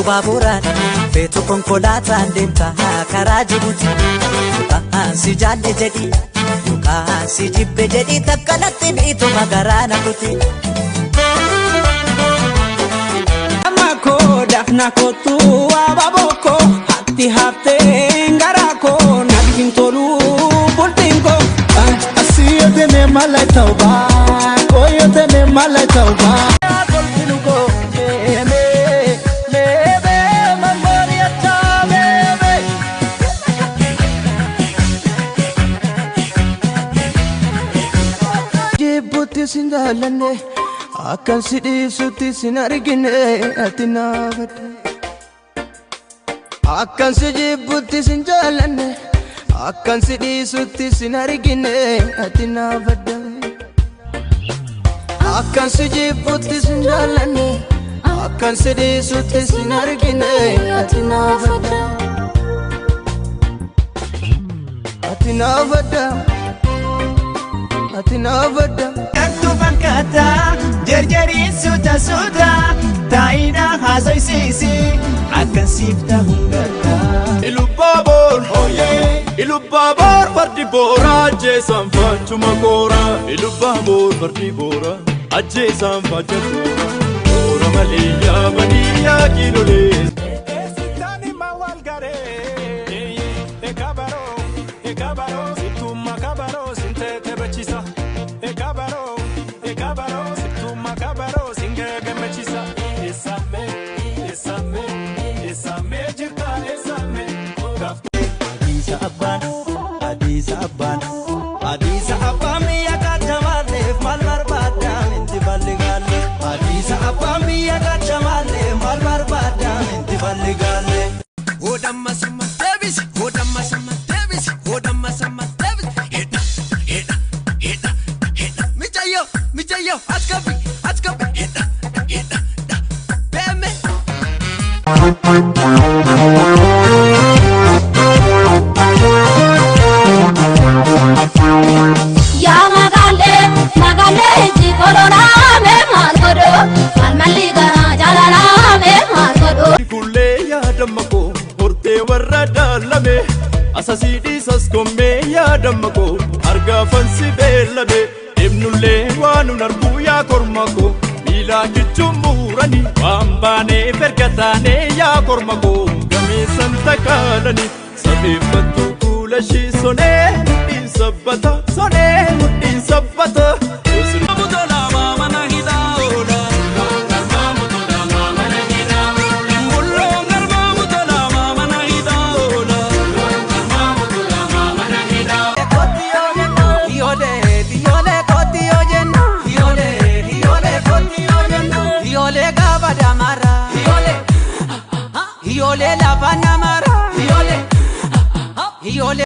Baaburaan, feetu konkolaataan deemta karaa Jibuuti. Yookaan si jaalle jedhi, yookaan si jibbe jedhi, takka natti miitu magaraa na kuti. Amma dafna kottu abaaboo koo, hatti haftee garaa koo natti hin tolu bultiin koo. Asiyotene malaitauba, koyotene malaitauba. Kolfinu koo meemee meemee mammooriyataa meemee. Jibbuutti sin jaallanne, akkan si dhiisutti sin argine, ati naafadde. Akkan si jibbuutti sin jaallanne, akkan si dhiisutti sin argine, ati naafadde. Akkan si jibbuutti sin jaallanne, akkan si dhiisutti sin argine, ati naafadde. Ati naafadde. Ati naafadde. Kaktu fakkaata jarjariin suuta suuta taa'ina haasoysiisi akkan siif ta'uun garta. Ilubaaboor, Ilubaaboor, fardi boora ajjeesaan faachuma koora. Ilubaaboor, fardi boora ajjeesaan faacha koora. Koora malee yaabanii yaa kiilolee. Eessitaani maal garee? Ekabaroo, ekabaroo, situma kabaroo, sinteete bachisa. Ekabaroo, ekabaroo, situma kabaroo, singee gammachisa. Eessame, eessame, eessame jirta eessame. Hadiisa abbaan, hadiisa abbaan, hadiisa abbaan biyya kaachamaalleef maal barbaadda inti balli gaalle. Hadiisa abbaan biyya kaachamaalleef maal barbaadda inti balli gaalle. Hodhamma sama deebisi, hodhamma sama deebisi, hodhamma sama deebisi. Hidha, hidha, hidha, hidha. Mijayo, mijayo, as qabi, as qabi. Hidha, hidha, dha. Beeme. Yaa magaalee magaalee jikoloonaa mee maal godhoo, maal malli garaa jaalalaa mee maal godhoo. Kullee yaadamma koo hortee warra daalame, asasii dhiisas kommee yaadamma koo argaafansi beellame, deemnullee waan nun arguu yaa korma koo miilaa kichuun muuranii waan baaneef erga taanee yaa korma koo gameessan takaalanii safeeffattu kuula ishii sonee mudhiin sabbata sonee mudhiin sabbata.